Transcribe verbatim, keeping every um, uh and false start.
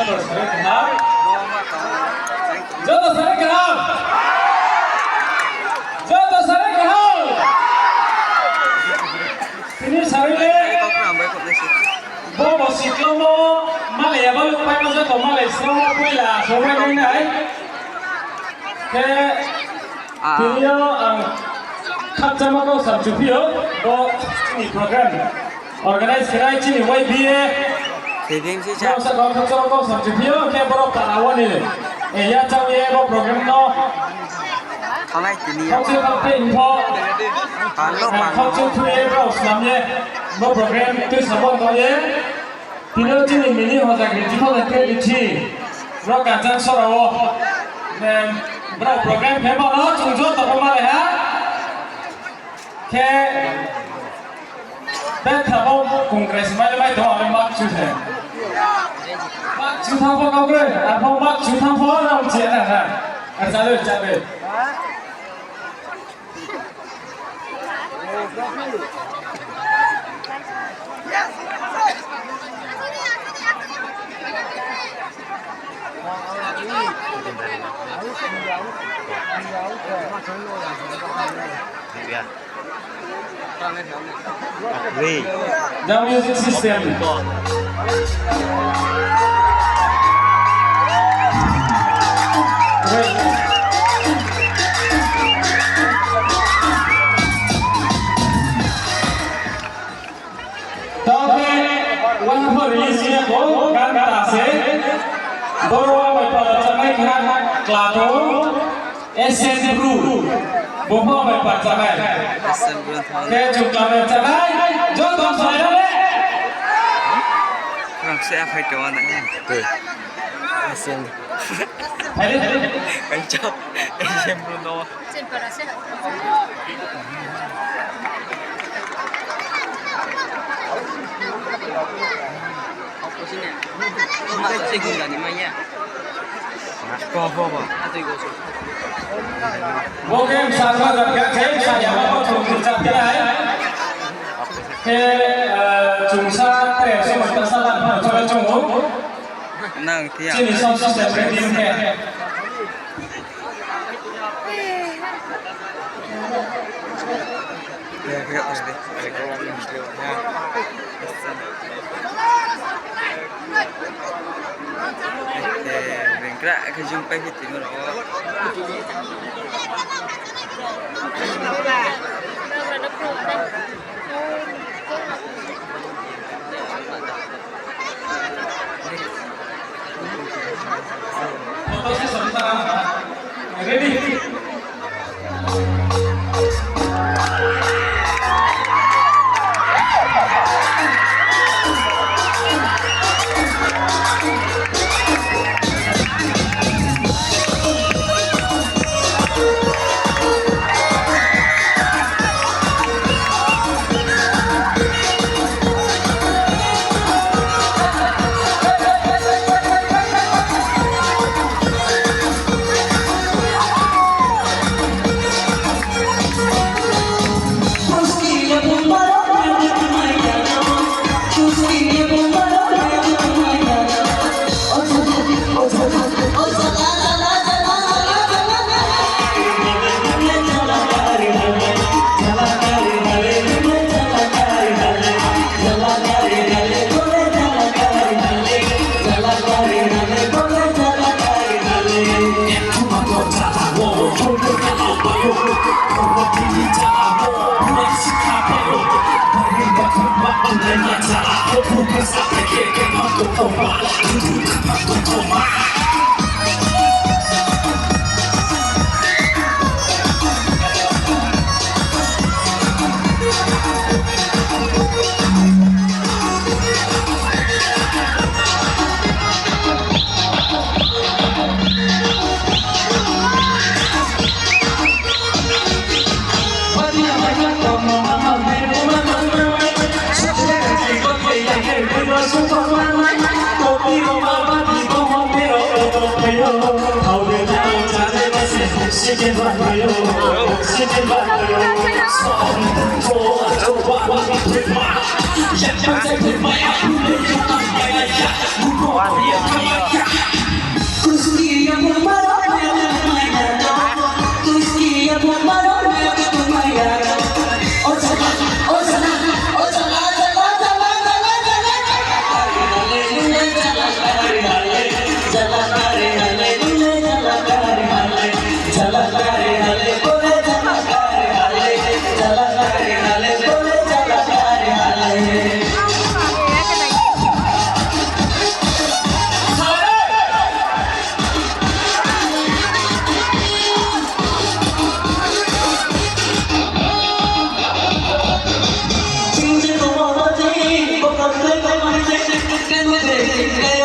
Joto sari kaham. Joto sari kaham. Joto sari kaham. Tini sari le. Bo bo siklomo malai ya balu paimo joto malai siklomo poila somai nai nai. Khe tini yo ang khakchangma kau samchuphi ou, bo chini program organize khe nai chini Y B A. Khe bini se sa. Bo saka khakchangma kau samchuphi ou, khe boro para wo ni, e, ya chang ye bo program no. Thanai tini yo. Khakchang khakchang pho. Palo, palo. Khakchang thu ye boro slam ye. Bo program tui sabon kau ye. Tini yo chini mini hoja gri jipho na khe bithi. Boro kachang sora wo. Em, boro program khe bo no chung joto pho malai ha. Khe, betha bo Congress mai mai tong, abo mak chu the. Mak chu thang pho kau bre, abo mak chu thang pho na chi na ha. A, chale, chale. The music system. Taoh khe, uaha pho release ya kho, gan ta se. Boro wa bai para chanai kha, kla tong, S N Bru. Bo pho bai para chanai. S N Bru tho. Khe chung kla bai chanai, joto sai na le. Rang se aphai tong na. Hai. Hai. Hai chap, S N Bru no. Bo khe bsa ma jat khe, bsa ya ma bo chung khe chap khe nai. Khe, eh, chung sa tre so ma ta sa dan pha chole chung ou. Nang thia. Chini sound system khe din khe. Bengkra khe jung pai khe timo rao. Ready? President,